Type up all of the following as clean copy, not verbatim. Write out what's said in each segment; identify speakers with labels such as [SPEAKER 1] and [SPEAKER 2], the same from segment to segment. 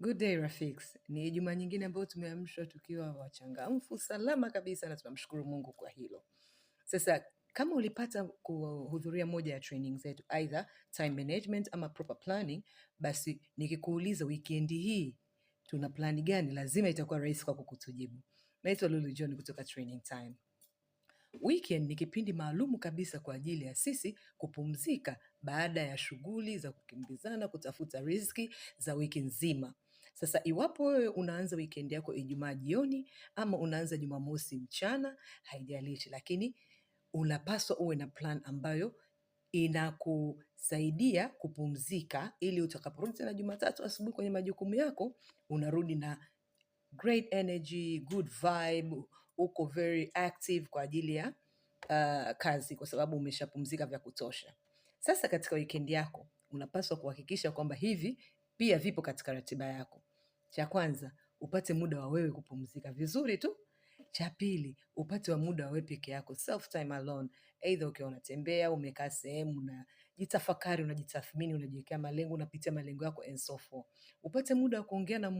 [SPEAKER 1] Good day Rafiks. Ni Ijumaa nyingine ambayo tumeamshwa tukiwa wachangamfu salama kabisa na tunamshukuru Mungu kwa hilo. Sasa kama ulipata kuhudhuria moja ya training zetu, either time management ama proper planning, basi nikikuuliza weekend hii tuna plani gani, lazima itakuwa rahisi kwako kutujibu. Naitwa Lulu John kutoka Training Time. Weekend ni kipindi maalumu kabisa kwa ajili ya sisi kupumzika baada ya shughuli za kukimbizana kutafuta riziki za wiki nzima. Sasa iwapo wewe unaanza weekend yako Ijumaa jioni ama unaanza Jumamosi mchana, haijalishi, lakini unapaswa uwe na plan ambayo inakusaidia kupumzika ili utakaporudi tena Jumatatu asubuhi kwenye majukumu yako, unarudi na great energy, good vibe, uko very active kwa ajili ya kazi kwa sababu umeshapumzika vya kutosha. Sasa katika weekend yako unapaswa kuhakikisha kwamba hivi pia vipo katika ratiba yako. Cha kwanza, upate muda wa wewe kupumzika vizuri tu. Cha pili, upate wa muda wa wewe peke yako, self time alone, either ukiwa unatembea, umekaa sehemu unajitafakari, unajitathmini, unajiwekea malengo, unapitia malengo yako and so forth. Upate muda wa kuongea na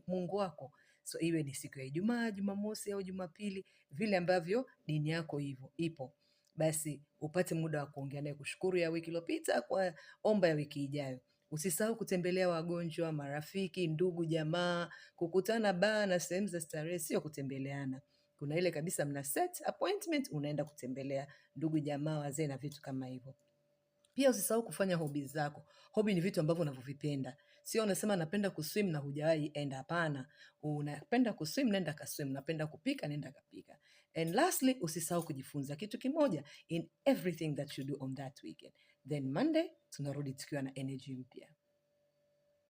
[SPEAKER 1] Mungu wako. So iwe ni siku ya Ijumaa, Jumamosi au Jumapili, vile ambavyo dini yako hivyo ipo, basi upate muda wa kuongea naye, kushukuru ya wiki iliyopita, kwa omba ya wiki ijayo. Usisahau kutembelea wagonjwa, marafiki, ndugu, jamaa, kukutana baa na sehemu za starehe, sio kutembeleana. Kuna ile kabisa mna set appointment, unaenda kutembelea ndugu, jamaa, wazee na vitu kama hivyo. Pia usisahau kufanya hobi zako. Hobi ni vitu ambavyo unavyovipenda. Sio unasema napenda kuswim na hujawahi enda. Hapana, unapenda kuswim, nenda kaswim. Napenda kupika, nenda kapika. And lastly, usisahau kujifunza kitu kimoja in everything that you do on that weekend. Then Monday tunarudi tukiwa na energy mpya.